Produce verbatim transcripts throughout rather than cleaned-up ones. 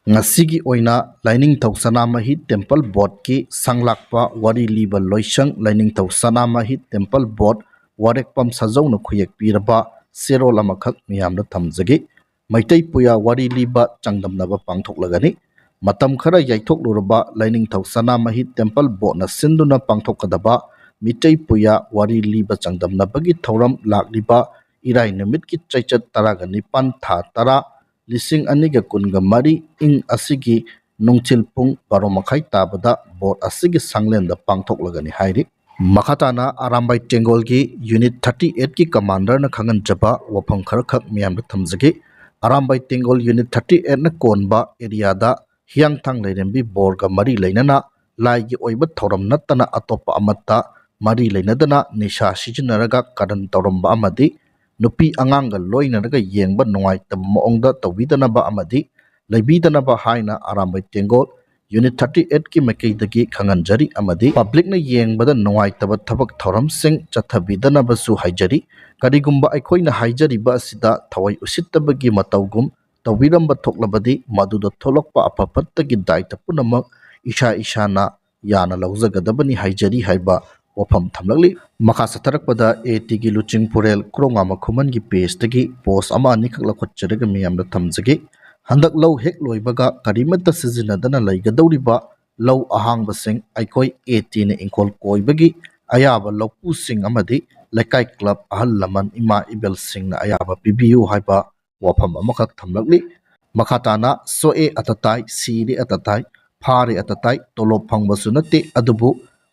ꯉꯁꯤꯒꯤ ꯑꯣꯏꯅ ꯂꯥꯏꯅꯤꯡꯊꯧ ꯁꯅꯥꯃꯍꯤ ꯇꯦꯝꯄꯜ ꯕꯣꯔꯗꯀꯤ ꯁꯪꯂꯥꯛꯄ ꯋꯥꯔꯤ ꯂꯤꯕ ꯂꯣꯏꯁꯪ ꯂꯥꯏꯅꯤꯡꯊꯧ ꯁꯅꯥꯃꯍꯤ ꯇꯦꯝꯄꯜ ꯕꯣꯔꯗ ꯋꯥꯔꯦꯛꯄꯝ ꯁꯥꯖꯧꯅ ꯈꯨꯌꯦꯛ ꯄꯤꯔꯕ ꯆꯦꯔꯣꯜ ꯑꯃꯈꯛ ꯃꯤꯌꯥꯝꯗ ꯊꯝꯖꯒꯦ꯫ ꯃꯩꯇꯩ ꯄꯨꯌꯥ ꯋꯥꯔꯤ ꯂꯤꯕ ꯆꯥꯡꯗꯝꯅꯕ ꯄꯥꯡꯊꯣꯛꯂꯒꯅꯤ꯫ ꯃꯇꯝ ꯈꯔ ꯌꯥꯏꯊꯣꯛꯂꯨꯔꯕ ꯂꯥꯏꯅꯤꯡꯊꯧ ꯁꯅꯥꯃꯍꯤ ꯇꯦꯝꯄꯜ ꯕꯣꯔꯗꯅ ꯁꯤꯟꯗꯨꯅ ꯄꯥꯡꯊꯣꯛꯀꯗꯕ ꯃꯤꯇꯩ ꯄꯨꯌꯥ ꯋꯥꯔꯤ ꯂꯤꯕ ꯆꯥꯡꯗꯝꯅꯕꯒꯤ ꯊꯧꯔꯝ ꯂꯥꯛꯂꯤꯕ ꯏꯔꯥꯏ ꯅꯨꯃꯤꯠꯀꯤ ꯆꯩꯆꯠ ꯇꯔꯥꯒ ꯅꯤꯄꯥꯟ, ꯊꯥ ꯇꯔꯥ, ꯂꯤꯁꯤꯡ ꯑꯅꯤꯒ ꯀꯨꯟꯒ ꯃꯔꯤ ꯏꯪ ꯑꯁꯤꯒꯤ ꯅꯨꯡꯊꯤꯜ ꯄꯨꯡ ꯕꯥꯔꯣ ꯃꯈꯥꯏ ꯇꯥꯕꯗ ꯕꯣꯔꯗ ꯑꯁꯤꯒꯤ ꯁꯪꯂꯦꯟꯗ ꯄꯥꯡꯊꯣꯛꯂꯒꯅꯤ ꯍꯥꯏꯔꯤ꯫ ꯃꯈꯥ ꯇꯥꯅ ꯑꯔꯥꯝꯕꯥꯏ ꯇꯦꯡꯒꯣꯜꯒꯤ ꯌꯨꯅꯤꯠ ꯊꯥꯔꯇꯤ ꯑꯩꯠꯀꯤ ꯀꯃꯥꯟꯗꯔꯅ ꯈꯪꯍꯟꯖꯕ ꯋꯥꯐꯝ ꯈꯔꯈꯛ ꯃꯤꯌꯥꯝꯗ ꯊꯝꯖꯒꯦ꯫ ꯑꯔꯥꯝꯕꯥꯏ ꯇꯦꯡꯒꯣꯜ ꯌꯨꯅꯤꯠ ꯊꯥꯔꯇꯤ ꯑꯩꯠꯅ ꯀꯣꯟꯕ ꯑꯦꯔꯤꯌꯥꯗ ꯍꯤꯌꯥꯡꯊꯥꯡ ꯂꯥꯏꯔꯦꯝꯕꯤ ꯕꯣꯔꯒ ꯃꯔꯤ ꯂꯩꯅꯅ ꯂꯥꯏꯒꯤ ꯑꯣꯏꯕ ꯊꯧꯔꯝ ꯅꯠꯇꯅ ꯑꯇꯣꯞꯄ ꯑꯃꯠꯇ ꯃꯔꯤ ꯂꯩꯅꯗꯅ ꯅꯤꯁꯥ ꯁꯤꯖꯤꯟꯅꯔꯒ ꯀꯔꯟ ꯇꯧꯔꯝꯕ ꯑꯃꯗꯤ ꯅꯨꯄꯤ ꯑꯉꯥꯡꯒ ꯂꯣꯏꯅꯔꯒ ꯌꯦꯡꯕ ꯅꯨꯡꯉꯥꯏꯇꯕ ꯃꯑꯣꯡꯗ ꯇꯧꯕꯤꯗꯅꯕ ꯑꯃꯗꯤ ꯂꯩꯕꯤꯗꯅꯕ ꯍꯥꯏꯅ ꯑꯔꯥꯝꯕꯥꯏ ꯇꯦꯡꯒꯣꯜ ꯌꯨꯅꯤꯠ ꯊꯥꯔꯇꯤ ꯑꯩꯠꯀꯤ ꯃꯥꯏꯀꯩꯗꯒꯤ ꯈꯪꯍꯟꯖꯔꯤ ꯑꯃꯗꯤ ꯄꯕ꯭ꯂꯤꯛꯅ ꯌꯦꯡꯕꯗ ꯅꯨꯡꯉꯥꯏꯇꯕ ꯊꯕꯛ ꯊꯧꯔꯝꯁꯤꯡ ꯆꯠꯊꯕꯤꯗꯅꯕꯁꯨ ꯍꯥꯏꯖꯔꯤ꯫ ꯀꯔꯤꯒꯨꯝꯕ ꯑꯩꯈꯣꯏꯅ ꯍꯥꯏꯖꯔꯤꯕ ꯑꯁꯤꯗ ꯊꯋꯥꯏ ꯎꯁꯤꯠꯇꯕꯒꯤ ꯃꯇꯧꯒꯨꯝ ꯇꯧꯕꯤꯔꯝꯕ ꯊꯣꯛꯂꯕꯗꯤ ꯃꯗꯨꯗ ꯊꯣꯛꯂꯛꯄ ꯑꯐ ꯐꯠꯇꯒꯤ ꯗꯥꯏꯇ ꯄꯨꯝꯅꯃꯛ ꯏꯁꯥ ꯏꯁꯥꯅ ꯌꯥꯅ ꯂꯧꯖꯒꯗꯕꯅꯤ ꯍꯥꯏꯖꯔꯤ ꯍꯥꯏꯕ ꯋꯥꯐꯝ ꯊꯝꯂꯛꯂꯤ꯫ ꯃꯈꯥ ꯆꯠꯊꯔꯛꯄꯗ ꯑꯦ ꯇꯤꯒꯤ ꯂꯨꯆꯤꯡ ꯄꯨꯔꯦꯜ ꯀ꯭ꯔꯣꯉꯥꯃ ꯈꯨꯃꯟꯒꯤ ꯄꯦꯖꯇꯒꯤ ꯄꯣꯁ ꯑꯃ ꯑꯅꯤꯈꯛ ꯂꯧꯈꯠꯆꯔꯒ ꯃꯤꯌꯥꯝꯗ ꯊꯝꯖꯒꯦ꯫ ꯍꯟꯗꯛ ꯂꯧ ꯍꯦꯛ ꯂꯣꯏꯕꯒ ꯀꯔꯤꯃꯠꯇ ꯁꯤꯖꯤꯟꯅꯗꯅ ꯂꯩꯒꯗꯧꯔꯤꯕ ꯂꯧ ꯑꯍꯥꯡꯕꯁꯤꯡ ꯑꯩꯈꯣꯏ ꯑꯦ ꯇꯤꯅ ꯏꯪꯈꯣꯜ ꯀꯣꯏꯕꯒꯤ ꯑꯌꯥꯕ ꯂꯧꯄꯨꯁꯤꯡ ꯑꯃꯗꯤ ꯂꯩꯀꯥꯏ ꯀ꯭ꯂꯕ ꯑꯍꯜ ꯂꯃꯟ ꯏꯃꯥ ꯏꯕꯦꯜꯁꯤꯡꯅ ꯑꯌꯥꯕ ꯄꯤꯕꯤꯌꯨ ꯍꯥꯏꯕ ꯋꯥꯐꯝ ꯑꯃꯈꯛ ꯊꯝꯂꯛꯂꯤ꯫ ꯃꯈꯥ ꯇꯥꯅ ꯁꯣꯛꯑꯦ ꯑꯇ ꯇꯥꯏ, ꯁꯤꯔꯦ ꯑꯇ ꯇꯥꯏ, ꯐꯥꯔꯦ ꯑꯇ ꯇꯥꯏ, ꯇꯣꯂꯣꯞ ꯐꯪꯕꯁꯨ ꯅꯠꯇꯦ, ꯑꯗꯨꯕꯨ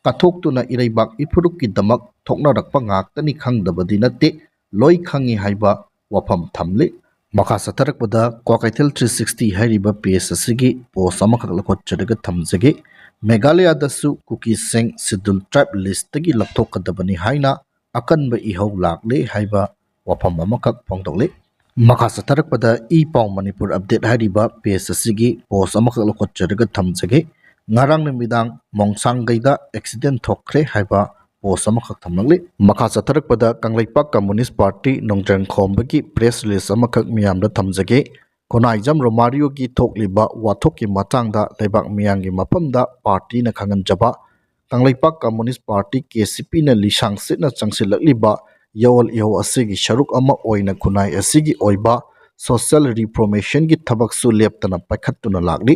ꯀꯠꯊꯣꯛꯇꯨꯅ ꯏꯔꯩꯕꯥꯛ ꯏꯐꯨꯔꯨꯞꯀꯤꯗꯃꯛ ꯊꯣꯛꯅꯔꯛꯄ ꯉꯥꯛꯇꯅꯤ ꯈꯪꯗꯕꯗꯤ ꯅꯠꯇꯦ, ꯂꯣꯏ ꯈꯪꯉꯤ ꯍꯥꯏꯕ ꯋꯥꯐꯝ ꯊꯝꯂꯤ꯫ ꯃꯈꯥ ꯆꯠꯊꯔꯛꯄꯗ ꯀ꯭ꯋꯥꯀꯩꯊꯦꯜ ꯊ꯭ꯔꯤ ꯁꯤꯛꯁꯇꯤ ꯍꯥꯏꯔꯤꯕ ꯄꯦꯖ ꯑꯁꯤꯒꯤ ꯄꯣꯁ ꯑꯃꯈꯛ ꯂꯧꯈꯠꯆꯔꯒ ꯊꯝꯖꯒꯦ꯫ ꯃꯦꯘꯥꯂꯌꯥꯗꯁꯨ ꯀꯨꯀꯤꯁꯤꯡ ꯁꯤꯗꯨꯜ ꯇ꯭ꯔꯥꯏꯕ ꯂꯤꯁꯇꯒꯤ ꯂꯧꯊꯣꯛꯀꯗꯕꯅꯤ ꯍꯥꯏꯅ ꯑꯀꯟꯕ ꯏꯍꯧ ꯂꯥꯛꯂꯦ ꯍꯥꯏꯕ ꯋꯥꯐꯝ ꯑꯃꯈꯛ ꯐꯣꯡꯗꯣꯛꯂꯤ꯫ ꯃꯈꯥ ꯆꯠꯊꯔꯛꯄꯗ ꯏ ꯄꯥꯎ ꯃꯅꯤꯄꯨꯔ ꯑꯞꯗꯦꯠ ꯍꯥꯏꯔꯤꯕ ꯄꯦꯖ ꯑꯁꯤꯒꯤ ꯄꯣꯁ ꯑꯃꯈꯛ ꯂꯧꯈꯠꯆꯔꯒ ꯊꯝꯖꯒꯦ꯫ ꯉꯔꯥꯡ ꯅꯨꯃꯤꯗꯥꯡ ꯃꯣꯡꯁꯥꯡꯒꯩꯗ ꯑꯦꯛꯁꯤꯗꯦꯟ ꯊꯣꯛꯈ꯭ꯔꯦ ꯍꯥꯏꯕ ꯄꯣꯁ ꯑꯃꯈꯛ ꯊꯝꯂꯛꯂꯤ꯫ ꯃꯈꯥ ꯆꯠꯊꯔꯛꯄꯗ Kangleipak communist party ꯅꯣꯡꯖꯪꯈꯣꯝꯕꯒꯤ press release ꯑꯃꯈꯛ ꯃꯤꯌꯥꯝꯗ ꯊꯝꯖꯒꯦ꯫ ꯈꯨꯟꯅꯥꯏꯖꯝ ꯔꯣꯃꯥꯔꯤꯌꯣꯒꯤ ꯊꯣꯛꯂꯤꯕ ꯋꯥꯊꯣꯛꯀꯤ ꯃꯇꯥꯡꯗ ꯂꯩꯕꯥꯛ ꯃꯤꯌꯥꯝꯒꯤ ꯃꯐꯝꯗ ꯄꯥꯔꯇꯤꯅ ꯈꯪꯍꯟꯖꯕ, Kangleipak communist party, K C ꯄꯤꯅ ꯂꯤꯁꯥꯡ ꯁꯤꯠꯅ ꯆꯪꯁꯤꯜꯂꯛꯂꯤꯕ ꯌꯥꯑꯣꯜ ꯏꯍꯧ ꯑꯁꯤꯒꯤ ꯁꯔꯨꯛ ꯑꯃ ꯑꯣꯏꯅ ꯈꯨꯟꯅꯥꯏ ꯑꯁꯤꯒꯤ ꯑꯣꯏꯕ social reformationꯒꯤ ꯊꯕꯛꯁꯨ ꯂꯦꯞꯇꯅ ꯄꯥꯏꯈꯠꯇꯨꯅ ꯂꯥꯛꯂꯤ꯫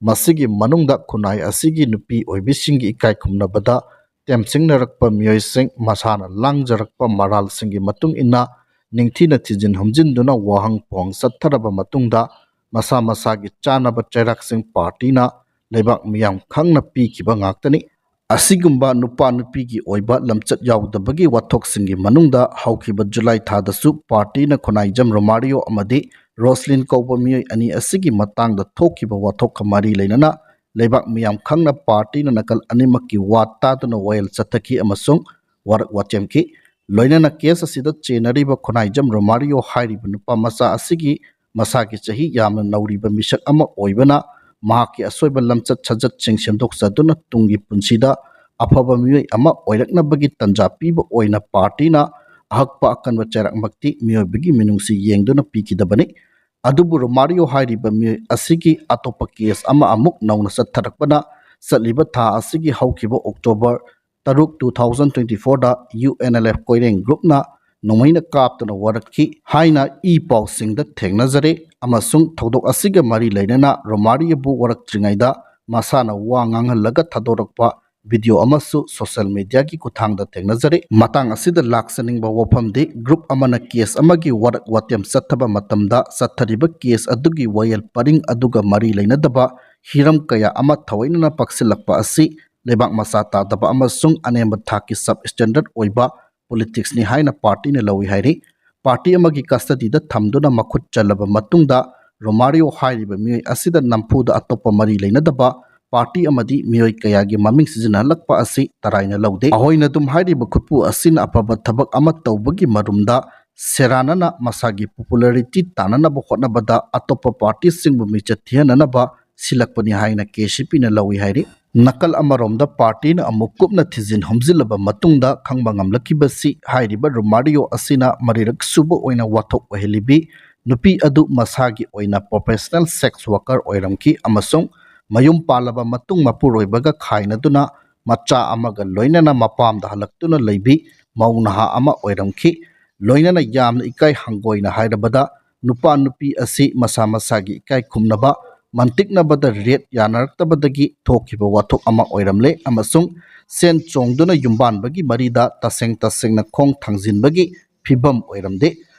ꯃꯁꯤꯒꯤ ꯃꯅꯨꯡꯗ ꯈꯨꯟꯅꯥꯏ ꯑꯁꯤꯒꯤ ꯅꯨꯄꯤ ꯑꯣꯏꯕꯤꯁꯤꯡꯒꯤ ꯏꯀꯥꯏ ꯈꯨꯝꯅꯕꯗ ꯇꯦꯝꯁꯤꯡꯅꯔꯛꯄ ꯃꯤꯑꯣꯏꯁꯤꯡ, ꯃꯁꯥꯅ ꯂꯥꯡꯖꯔꯛꯄ ꯃꯔꯥꯜꯁꯤꯡꯒꯤ ꯃꯇꯨꯡ ꯏꯟꯅ ꯅꯤꯡꯊꯤꯅ ꯊꯤꯖꯤꯟ ꯍꯨꯝꯖꯤꯟꯗꯨꯅ ꯋꯥꯍꯪ ꯄꯨꯋꯥꯡ ꯆꯠꯊꯔꯕ ꯃꯇꯨꯡꯗ ꯃꯁꯥ ꯃꯁꯥꯒꯤ ꯆꯥꯅꯕ ꯆꯩꯔꯥꯛꯁꯤꯡ ꯄꯥꯔꯇꯤꯅ ꯂꯩꯕꯥꯛ ꯃꯤꯌꯥꯝ ꯈꯪꯅ ꯄꯤꯈꯤꯕ ꯉꯥꯛꯇꯅꯤ꯫ ꯑꯁꯤꯒꯨꯝꯕ ꯅꯨꯄꯥ ꯅꯨꯄꯤꯒꯤ ꯑꯣꯏꯕ ꯂꯝꯆꯠ ꯌꯥꯎꯗꯕꯒꯤ ꯋꯥꯊꯣꯛꯁꯤꯡꯒꯤ ꯃꯅꯨꯡꯗ ꯍꯧꯈꯤꯕ ꯖꯨꯂꯥꯏ ꯊꯥꯗꯁꯨ ꯄꯥꯔꯇꯤꯅ ꯈꯨꯟꯅꯥꯏꯖꯝ ꯔꯣꯃꯥꯔꯤꯌꯣ ꯑꯃꯗꯤ ꯔꯣꯁꯂꯤꯟ ꯀꯧꯕ ꯃꯤꯑꯣꯏ ꯑꯅꯤ ꯑꯁꯤꯒꯤ ꯃꯇꯥꯡꯗ ꯊꯣꯛꯈꯤꯕ ꯋꯥꯊꯣꯛꯀ ꯃꯔꯤ ꯂꯩꯅꯅ ꯂꯩꯕꯥꯛ ꯃꯤꯌꯥꯝ ꯈꯪꯅ ꯄꯥꯔꯇꯤꯅ ꯅꯥꯀꯜ ꯑꯅꯤꯃꯛꯀꯤ ꯋꯥ ꯇꯥꯗꯨꯅ ꯋꯥꯌꯦꯜ ꯆꯠꯊꯈꯤ ꯑꯃꯁꯨꯡ ꯋꯥꯔꯛ ꯋꯥꯇꯦꯝꯈꯤ꯫ ꯂꯣꯏꯅꯅ ꯀꯦꯁ ꯑꯁꯤꯗ ꯆꯦꯟꯅꯔꯤꯕ ꯈꯨꯟꯅꯥꯏꯖꯝ ꯔꯣꯃꯥꯔꯤꯌꯣ ꯍꯥꯏꯔꯤꯕ ꯅꯨꯄꯥ ꯃꯆꯥ ꯑꯁꯤꯒꯤ ꯃꯁꯥꯒꯤ ꯆꯍꯤ ꯌꯥꯝꯅ ꯅꯧꯔꯤꯕ ꯃꯤꯁꯛ ꯑꯃ ꯑꯣꯏꯕꯅ ꯃꯍꯥꯛꯀꯤ ꯑꯁꯣꯏꯕ ꯂꯝꯆꯠ ꯁꯥꯖꯠꯁꯤꯡ ꯁꯦꯝꯗꯣꯛꯆꯗꯨꯅ ꯇꯨꯡꯒꯤ ꯄꯨꯟꯁꯤꯗ ꯑꯐꯕ ꯃꯤꯑꯣꯏ ꯑꯃ ꯑꯣꯏꯔꯛꯅꯕꯒꯤ ꯇꯥꯟꯖꯥ ꯄꯤꯕ ꯑꯣꯏꯅ ꯄꯥꯔꯇꯤꯅ ꯑꯍꯛꯄ ꯑꯀꯟꯕ ꯆꯩꯔꯥꯛꯃꯛꯇꯤ ꯃꯤꯑꯣꯏꯕꯒꯤ ꯃꯤꯅꯨꯡꯁꯤ ꯌꯦꯡꯗꯨꯅ ꯄꯤꯈꯤꯗꯕꯅꯤ꯫ ꯑꯗꯨꯕꯨ ꯔꯣꯃꯥꯔꯤꯌꯣ ꯍꯥꯏꯔꯤꯕ ꯃꯤꯑꯣꯏ ꯑꯁꯤꯒꯤ ꯑꯇꯣꯞꯄ ꯀꯦꯁ ꯑꯃ ꯑꯃꯨꯛ ꯅꯧꯅ ꯆꯠꯊꯔꯛꯄꯅ ꯆꯠꯂꯤꯕ ꯊꯥ ꯑꯁꯤꯒꯤ ꯍꯧꯈꯤꯕ ꯑꯣꯛꯇꯣꯕꯔ ꯇꯔꯨꯛ, two thousand twenty fourꯗ U N L F Koireng ꯒ꯭ꯔꯨꯞꯅ ꯅꯣꯡꯃꯩꯅ ꯀꯥꯞꯇꯨꯅ ꯋꯥꯔꯛꯈꯤ ꯍꯥꯏꯅ ꯏ ꯄꯥꯎꯁꯤꯡꯗ ꯊꯦꯡꯅꯖꯔꯦ ꯑꯃꯁꯨꯡ ꯊꯧꯗꯣꯛ ꯑꯁꯤꯒ ꯃꯔꯤ ꯂꯩꯅꯅ ꯔꯣꯃꯥꯔꯤꯌꯣꯕꯨ ꯋꯥꯔꯛꯇ꯭ꯔꯤꯉꯩꯗ ꯃꯁꯥꯅ ꯋꯥ ꯉꯥꯡꯍꯜꯂꯒ ꯊꯥꯗꯣꯔꯛꯄ ꯚꯤꯗꯤꯑꯣ ꯑꯃꯁꯨ ꯁꯣꯁꯤꯌꯦꯜ ꯃꯤꯗꯤꯌꯥꯒꯤ ꯈꯨꯠꯊꯥꯡꯗ ꯊꯦꯡꯅꯖꯔꯦ꯫ ꯃꯇꯥꯡ ꯑꯁꯤꯗ ꯂꯥꯛꯆꯅꯤꯡꯕ ꯋꯥꯐꯝꯗꯤ, ꯒ꯭ꯔꯨꯞ ꯑꯃꯅ ꯀꯦꯁ ꯑꯃꯒꯤ ꯋꯥꯔꯛ ꯋꯥꯇꯦꯝ ꯆꯠꯊꯕ ꯃꯇꯝꯗ ꯆꯠꯊꯔꯤꯕ ꯀꯦꯁ ꯑꯗꯨꯒꯤ ꯋꯥꯌꯦꯜ ꯄꯔꯤꯡ ꯑꯗꯨꯒ ꯃꯔꯤ ꯂꯩꯅꯗꯕ ꯍꯤꯔꯝ ꯀꯌꯥ ꯑꯃ ꯊꯑꯣꯏꯅꯅ ꯄꯥꯛꯁꯤꯜꯂꯛꯄ ꯑꯁꯤ ꯂꯩꯕꯥꯛ ꯃꯆꯥ ꯇꯥꯗꯕ ꯑꯃꯁꯨꯡ ꯑꯅꯦꯝꯕ ꯊꯥꯛꯀꯤ ꯁꯕ ꯁ꯭ꯇꯦꯟꯗꯔꯗ ꯑꯣꯏꯕ ꯄꯣꯂꯤꯇꯤꯛꯁꯅꯤ ꯍꯥꯏꯅ ꯄꯥꯔꯇꯤꯅ ꯂꯧꯏ ꯍꯥꯏꯔꯤ꯫ ꯄꯥꯔꯇꯤ ꯑꯃꯒꯤ ꯀꯁꯇꯗꯤꯗ ꯊꯝꯗꯨꯅ ꯃꯈꯨꯠ ꯆꯜꯂꯕ ꯃꯇꯨꯡꯗ ꯔꯣꯃꯥꯔꯤꯌꯣ ꯍꯥꯏꯔꯤꯕ ꯃꯤꯑꯣꯏ ꯑꯁꯤꯗ ꯅꯝꯐꯨꯗ ꯑꯇꯣꯞꯄ ꯃꯔꯤ ꯂꯩꯅꯗꯕ ꯄꯥꯔꯇꯤ ꯑꯃꯗꯤ ꯃꯤꯑꯣꯏ ꯀꯌꯥꯒꯤ ꯃꯃꯤꯡ ꯁꯤꯖꯤꯟꯅꯍꯜꯂꯛꯄ ꯑꯁꯤ ꯇꯔꯥꯏꯅ ꯂꯧꯗꯦ꯫ ꯑꯍꯣꯏꯅ ꯑꯗꯨꯝ ꯍꯥꯏꯔꯤꯕ ꯈꯨꯠꯄꯨ ꯑꯁꯤꯅ ꯑꯐꯕ ꯊꯕꯛ ꯑꯃ ꯇꯧꯕꯒꯤ ꯃꯔꯨꯝꯗ ꯁꯦꯔꯥꯟꯅꯅ ꯃꯁꯥꯒꯤ ꯄꯣꯄꯨꯂꯔꯤꯇꯤ ꯇꯥꯟꯅꯅꯕ ꯍꯣꯠꯅꯕꯗ ꯑꯇꯣꯞꯄ ꯄꯥꯔꯇꯤꯁꯤꯡꯕꯨ ꯃꯤꯡꯆꯠ ꯊꯤꯍꯟꯅꯅꯕ ꯁꯤꯜꯂꯛꯄꯅꯤ ꯍꯥꯏꯅ ꯀꯦ ꯁꯤ ꯄꯤꯅ ꯂꯧꯏ ꯍꯥꯏꯔꯤ꯫ ꯅꯥꯀꯜ ꯑꯃꯔꯣꯝꯗ ꯄꯥꯔꯇꯤꯅ ꯑꯃꯨꯛ ꯀꯨꯞꯅ ꯊꯤꯖꯤꯟ ꯍꯨꯝꯖꯤꯜꯂꯕ ꯃꯇꯨꯡꯗ ꯈꯪꯕ ꯉꯝꯂꯛꯈꯤꯕꯁꯤ ꯍꯥꯏꯔꯤꯕ ꯔꯣꯃꯥꯔꯤꯌꯣ ꯑꯁꯤꯅ ꯃꯔꯤꯔꯛ ꯁꯨꯕ ꯑꯣꯏꯅ ꯋꯥꯊꯣꯛ ꯑꯣꯏꯍꯜꯂꯤꯕꯤ ꯅꯨꯄꯤ ꯑꯗꯨ ꯃꯁꯥꯒꯤ ꯑꯣꯏꯅ professional sex worker ꯑꯣꯏꯔꯝꯈꯤ ꯑꯃꯁꯨꯡ ꯃꯌꯨꯝ ꯄꯥꯜꯂꯕ ꯃꯇꯨꯡ ꯃꯄꯨꯔꯣꯏꯕꯒ ꯈꯥꯏꯅꯗꯨꯅ ꯃꯆꯥ ꯑꯃꯒ ꯂꯣꯏꯅꯅ ꯃꯄꯥꯝꯗ ꯍꯜꯂꯛꯇꯨꯅ ꯂꯩꯕꯤ ꯃꯧ ꯅꯍꯥ ꯑꯃ ꯑꯣꯏꯔꯝꯈꯤ꯫ ꯂꯣꯏꯅꯅ ꯌꯥꯝꯅ ꯏꯀꯥꯏ ꯍꯪꯒꯣꯏꯅ ꯍꯥꯏꯔꯕꯗ ꯅꯨꯄꯥ ꯅꯨꯄꯤ ꯑꯁꯤ ꯃꯁꯥ ꯃꯁꯥꯒꯤ ꯏꯀꯥꯏ ꯈꯨꯝꯅꯕ ꯃꯟꯇꯤꯛꯅꯕꯗ ꯔꯦꯠ ꯌꯥꯅꯔꯛꯇꯕꯗꯒꯤ ꯊꯣꯛꯈꯤꯕ ꯋꯥꯊꯣꯛ ꯑꯃ ꯑꯣꯏꯔꯝꯂꯦ ꯑꯃꯁꯨꯡ ꯁꯦꯟ ꯆꯣꯡꯗꯨꯅ ꯌꯨꯝꯕꯥꯟꯕꯒꯤ ꯃꯔꯤꯗ ꯇꯁꯦꯡ ꯇꯁꯦꯡꯅ ꯈꯣꯡ ꯊꯥꯡꯖꯤꯟꯕꯒꯤ ꯐꯤꯕꯝ ꯑꯣꯏꯔꯝꯗꯦ꯫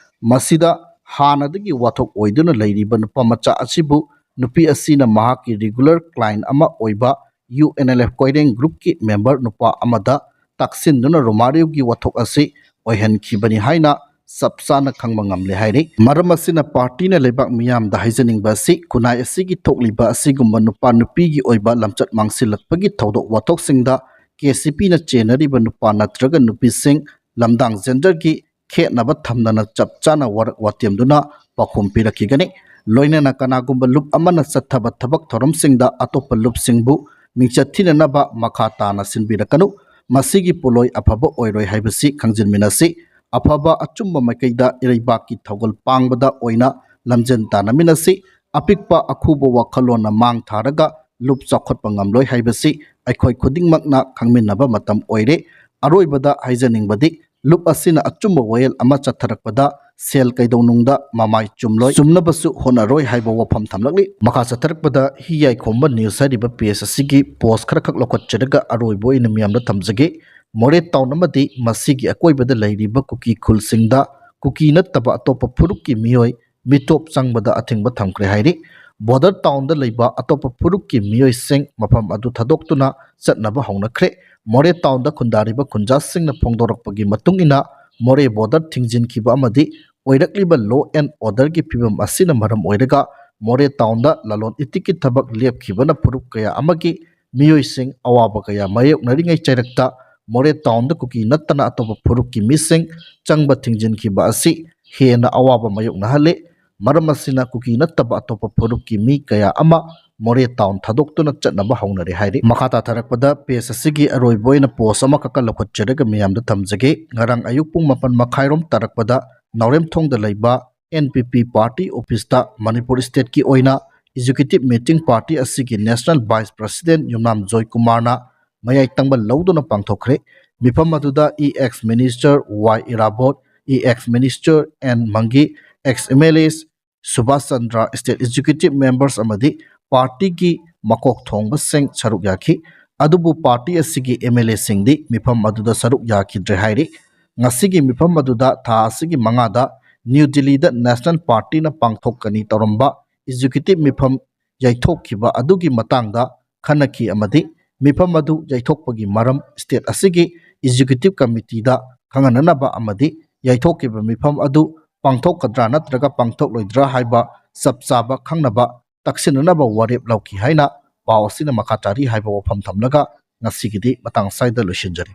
ꯃꯁꯤꯗ ꯍꯥꯟꯅꯗꯒꯤ ꯋꯥꯊꯣꯛ ꯑꯣꯏꯗꯨꯅ ꯂꯩꯔꯤꯕ ꯅꯨꯄꯥ ꯃꯆꯥ ꯑꯁꯤꯕꯨ ꯅꯨꯄꯤ ꯑꯁꯤꯅ ꯃꯍꯥꯛꯀꯤ regular client ꯑꯃ ꯑꯣꯏꯕ U N L F Koireng group ꯀꯤ member ꯅꯨꯄꯥ ꯑꯃꯗ ꯇꯥꯛꯁꯤꯟꯗꯨꯅ ꯔꯣꯃꯥꯔꯤꯑꯣꯒꯤ ꯋꯥꯊꯣꯛ ꯑꯁꯤ ꯑꯣꯏꯍꯟꯈꯤꯕꯅꯤ ꯍꯥꯏꯅ ꯆꯞ ꯆꯥꯅ ꯈꯪꯕ ꯉꯝꯂꯦ ꯍꯥꯏꯔꯤ꯫ ꯃꯔꯝ ꯑꯁꯤꯅ ꯄꯥꯔꯇꯤꯅ ꯂꯩꯕꯥꯛ ꯃꯤꯌꯥꯝꯗ ꯍꯥꯏꯖꯅꯤꯡꯕ ꯑꯁꯤ ꯈꯨꯟꯅꯥꯏ ꯑꯁꯤꯒꯤ ꯊꯣꯛꯂꯤꯕ ꯑꯁꯤꯒꯨꯝꯕ ꯅꯨꯄꯥ ꯅꯨꯄꯤꯒꯤ ꯑꯣꯏꯕ ꯂꯝꯆꯠ ꯃꯥꯡꯁꯤꯜꯂꯛꯄꯒꯤ ꯊꯧꯗꯣꯛ ꯋꯥꯊꯣꯛꯁꯤꯡꯗ ꯀꯦ ꯁꯤ ꯄꯤꯅ ꯆꯦꯟꯅꯔꯤꯕ ꯅꯨꯄꯥ ꯅꯠꯇ꯭ꯔꯒ ꯅꯨꯄꯤꯁꯤꯡ ꯂꯝꯗꯥꯡ genderꯒꯤ ꯈꯦꯠꯅꯕ ꯊꯝꯗꯅ ꯆꯞ ꯆꯥꯅ ꯋꯥꯔꯛ ꯋꯥꯇꯦꯝꯗꯨꯅ ꯄꯥꯎꯈꯨꯝ ꯄꯤꯔꯛꯈꯤꯒꯅꯤ꯫ ꯂꯣꯏꯅꯅ ꯀꯅꯥꯒꯨꯝꯕ ꯂꯨꯞ ꯑꯃꯅ ꯆꯠꯊꯕ ꯊꯕꯛ ꯊꯧꯔꯝꯁꯤꯡꯗ ꯑꯇꯣꯞꯄ ꯂꯨꯞꯁꯤꯡꯕꯨ ꯃꯤꯡꯆꯠ ꯊꯤꯅꯅꯕ ꯃꯈꯥ ꯇꯥꯅ ꯁꯤꯟꯕꯤꯔꯛꯀꯅꯨ꯫ ꯃꯁꯤꯒꯤ ꯄꯣꯠꯂꯣꯏ ꯑꯐꯕ ꯑꯣꯏꯔꯣꯏ ꯍꯥꯏꯕꯁꯤ ꯈꯪꯖꯤꯟꯃꯤꯟꯅꯁꯤ꯫ ꯑꯐꯕ ꯑꯆꯨꯝꯕ ꯃꯥꯏꯀꯩꯗ ꯏꯔꯩꯕꯥꯛꯀꯤ ꯊꯧꯒꯜ ꯄꯥꯡꯕꯗ ꯑꯣꯏꯅ ꯂꯝꯖꯦꯟ ꯇꯥꯟꯅꯃꯤꯟꯅꯁꯤ꯫ ꯑꯄꯤꯛꯄ ꯑꯈꯨꯕ ꯋꯥꯈꯜꯂꯣꯟꯅ ꯃꯥꯡ ꯊꯥꯔꯒ ꯂꯨꯞ ꯆꯥꯎꯈꯠꯄ ꯉꯝꯂꯣꯏ ꯍꯥꯏꯕꯁꯤ ꯑꯩꯈꯣꯏ ꯈꯨꯗꯤꯡꯃꯛꯅ ꯈꯪꯃꯤꯟꯅꯕ ꯃꯇꯝ ꯑꯣꯏꯔꯦ꯫ ꯑꯔꯣꯏꯕꯗ ꯍꯥꯏꯖꯅꯤꯡꯕꯗꯤ ꯂꯨꯞ ꯑꯁꯤꯅ ꯑꯆꯨꯝꯕ ꯋꯥꯌꯦꯜ ꯑꯃ ꯆꯠꯊꯔꯛꯄꯗ ꯁꯦꯜ ꯀꯩꯗꯧꯅꯨꯡꯗ ꯃꯃꯥꯏ ꯆꯨꯝꯂꯣꯏ, ꯆꯨꯝꯅꯕꯁꯨ ꯍꯣꯠꯅꯔꯣꯏ ꯍꯥꯏꯕ ꯋꯥꯐꯝ ꯊꯝꯂꯛꯂꯤ꯫ ꯃꯈꯥ ꯆꯠꯊꯔꯛꯄꯗ ꯍꯤ ꯌꯥꯏꯈꯣꯝꯕ news ꯍꯥꯏꯔꯤꯕ page ꯑꯁꯤꯒꯤ post ꯈꯔꯈꯛ ꯂꯧꯈꯠꯆꯔꯒ ꯑꯔꯣꯏꯕ ꯑꯣꯏꯅ ꯃꯤꯌꯥꯝꯗ ꯊꯝꯖꯒꯦ꯫ ꯃꯣꯔꯦ town ꯑꯃꯗꯤ ꯃꯁꯤꯒꯤ ꯑꯀꯣꯏꯕꯗ ꯂꯩꯔꯤꯕ ꯀꯨꯀꯤ ꯈꯨꯜꯁꯤꯡꯗ ꯀꯨꯀꯤ ꯅꯠꯇꯕ ꯑꯇꯣꯞꯄ ꯐꯨꯔꯨꯞꯀꯤ ꯃꯤꯑꯣꯏ ꯃꯤꯇꯣꯞ ꯆꯪꯕꯗ ꯑꯊꯤꯡꯕ ꯊꯝꯈ꯭ꯔꯦ ꯍꯥꯏꯔꯤ꯫ Border townꯗ ꯂꯩꯕ ꯑꯇꯣꯞꯄ ꯐꯨꯔꯨꯞꯀꯤ ꯃꯤꯑꯣꯏꯁꯤꯡ ꯃꯐꯝ ꯑꯗꯨ ꯊꯥꯗꯣꯛꯇꯨꯅ ꯆꯠꯅꯕ ꯍꯧꯅꯈ꯭ꯔꯦ꯫ ꯃꯣꯔꯦ townꯗ ꯈꯨꯟꯗꯥꯔꯤꯕ ꯈꯨꯟꯖꯥꯁꯤꯡꯅ ꯐꯣꯡꯗꯣꯔꯛꯄꯒꯤ ꯃꯇꯨꯡ ꯏꯟꯅ ꯃꯣꯔꯦ border ꯊꯤꯡꯖꯤꯟꯈꯤꯕ ꯑꯃꯗꯤ ꯑꯣꯏꯔꯛꯂꯤꯕ law and orderꯒꯤ ꯐꯤꯕꯝ ꯑꯁꯤꯅ ꯃꯔꯝ ꯑꯣꯏꯔꯒ ꯃꯣꯔꯦ townꯗ ꯂꯂꯣꯟ ꯏꯇꯤꯛꯀꯤ ꯊꯕꯛ ꯂꯦꯞꯈꯤꯕꯅ ꯐꯨꯔꯨꯞ ꯀꯌꯥ ꯑꯃꯒꯤ ꯃꯤꯑꯣꯏꯁꯤꯡ ꯑꯋꯥꯕ ꯀꯌꯥ ꯃꯥꯌꯣꯛꯅꯔꯤꯉꯩ ꯆꯩꯔꯛꯇ ꯃꯣꯔꯦ townꯗ ꯀꯨꯀꯤ ꯅꯠꯇꯅ ꯑꯇꯣꯞꯄ ꯐꯨꯔꯨꯞꯀꯤ ꯃꯤꯁꯤꯡ ꯆꯪꯕ ꯊꯤꯡꯖꯤꯟꯈꯤꯕ ꯑꯁꯤ ꯍꯦꯟꯅ ꯑꯋꯥꯕ ꯃꯥꯌꯣꯛꯅꯍꯜꯂꯤ꯫ ꯃꯔꯝ ꯑꯁꯤꯅ ꯀꯨꯀꯤ ꯅꯠꯇꯕ ꯑꯇꯣꯞꯄ ꯐꯨꯔꯨꯞꯀꯤ ꯃꯤ ꯀꯌꯥ ꯑꯃ ꯃꯣꯔꯦ town ꯊꯥꯗꯣꯛꯇꯨꯅ ꯆꯠꯅꯕ ꯍꯧꯅꯔꯦ ꯍꯥꯏꯔꯤ꯫ ꯃꯈꯥ ꯇꯥꯊꯔꯛꯄꯗ page ꯑꯁꯤꯒꯤ ꯑꯔꯣꯏꯕ ꯑꯣꯏꯅ post ꯑꯃꯈꯛꯀ ꯂꯧꯈꯠꯆꯔꯒ ꯃꯤꯌꯥꯝꯗ ꯊꯝꯖꯒꯦ꯫ ꯉꯔꯥꯡ ꯑꯌꯨꯛ ꯄꯨꯡ ꯃꯥꯄꯟ ꯃꯈꯥꯏꯔꯣꯝ ꯇꯥꯔꯛꯄꯗ ꯅꯥꯎꯔꯦꯝꯊꯣꯡꯗ ꯂꯩꯕ ꯑꯦꯟ ꯄꯤ ꯄꯤ ꯄꯥꯔꯇꯤ ꯑꯣꯐꯤꯁꯇ ꯃꯅꯤꯄꯨꯔ ꯁ꯭ꯇꯦꯠꯀꯤ ꯑꯣꯏꯅ ꯑꯦꯛꯖꯤꯀ꯭ꯌꯨꯇꯤꯚ ꯃꯤꯇꯤꯡ ꯄꯥꯔꯇꯤ ꯑꯁꯤꯒꯤ national vice president Yumnam Joy ꯀꯨꯃꯥꯔꯅ ꯃꯌꯥꯏ ꯇꯪꯕ ꯂꯧꯗꯨꯅ ꯄꯥꯡꯊꯣꯛꯈ꯭ꯔꯦ꯫ ꯃꯤꯐꯝ ꯑꯗꯨꯗ ꯏ ꯑꯦꯛꯁ ꯃꯤꯅꯤꯁꯇꯔ ꯋꯥꯏ ꯏꯔꯥꯕꯣꯠ, ꯏ ex minister N Mangi, ex M L A Subash Chandra, state executive members ꯑꯃꯗꯤ ꯄꯥꯔꯇꯤꯒꯤ ꯃꯀꯣꯛ ꯊꯣꯡꯕꯁꯤꯡ ꯁꯔꯨꯛ ꯌꯥꯈꯤ꯫ ꯑꯗꯨꯕꯨ ꯄꯥꯔꯇꯤ ꯑꯁꯤꯒꯤ ꯑꯦꯝ ꯑꯦꯜ ꯑꯦꯁꯤꯡꯗꯤ ꯃꯤꯐꯝ ꯑꯗꯨꯗ ꯁꯔꯨꯛ ꯌꯥꯈꯤꯗ꯭ꯔꯦ ꯍꯥꯏꯔꯤ꯫ ꯉꯁꯤꯒꯤ ꯃꯤꯐꯝ ꯑꯗꯨꯗ ꯊꯥ ꯑꯁꯤꯒꯤ ꯃꯉꯥꯗ ꯅ꯭ꯌꯨ ꯗꯤꯜꯂꯤꯗ ꯅꯦꯁꯅꯦꯜ ꯄꯥꯔꯇꯤꯅ ꯄꯥꯡꯊꯣꯛꯀꯅꯤ ꯇꯧꯔꯝꯕ ꯑꯦꯛꯖꯤꯀ꯭ꯌꯨꯇꯤꯚ ꯃꯤꯐꯝ ꯌꯩꯊꯣꯛꯈꯤꯕ ꯑꯗꯨꯒꯤ ꯃꯇꯥꯡꯗ ꯈꯟꯅꯈꯤ ꯑꯃꯗꯤ ꯃꯤꯐꯝ ꯑꯗꯨ ꯌꯩꯊꯣꯛꯄꯒꯤ ꯃꯔꯝ ꯁ꯭ꯇꯦꯠ ꯑꯁꯤꯒꯤ ꯑꯦꯛꯖꯤꯀ꯭ꯌꯨꯇꯤꯚ ꯀꯃꯤꯇꯤꯗ ꯈꯪꯍꯟꯅꯅꯕ ꯑꯃꯗꯤ ꯌꯩꯊꯣꯛꯈꯤꯕ ꯃꯤꯐꯝ ꯑꯗꯨ ꯄꯥꯡꯊꯣꯛꯀꯗ꯭ꯔꯥ ꯅꯠꯇ꯭ꯔꯒ ꯄꯥꯡꯊꯣꯛꯂꯣꯏꯗ꯭ꯔꯥ ꯍꯥꯏꯕ ꯆꯞ ꯆꯥꯕ ꯈꯪꯅꯕ ꯇꯛꯁꯤꯟꯅꯅꯕ ꯋꯥꯔꯦꯞ ꯂꯧꯈꯤ ꯍꯥꯏꯅ ꯄꯥꯎ ꯑꯁꯤꯅ ꯃꯈꯥ ꯇꯥꯔꯤ ꯍꯥꯏꯕ ꯋꯥꯐꯝ ꯊꯝꯂꯒ ꯉꯁꯤꯒꯤꯗꯤ ꯃꯇꯥꯡ ꯑꯁ꯭ꯋꯥꯏꯗ ꯂꯣꯏꯁꯤꯟꯖꯔꯤ꯫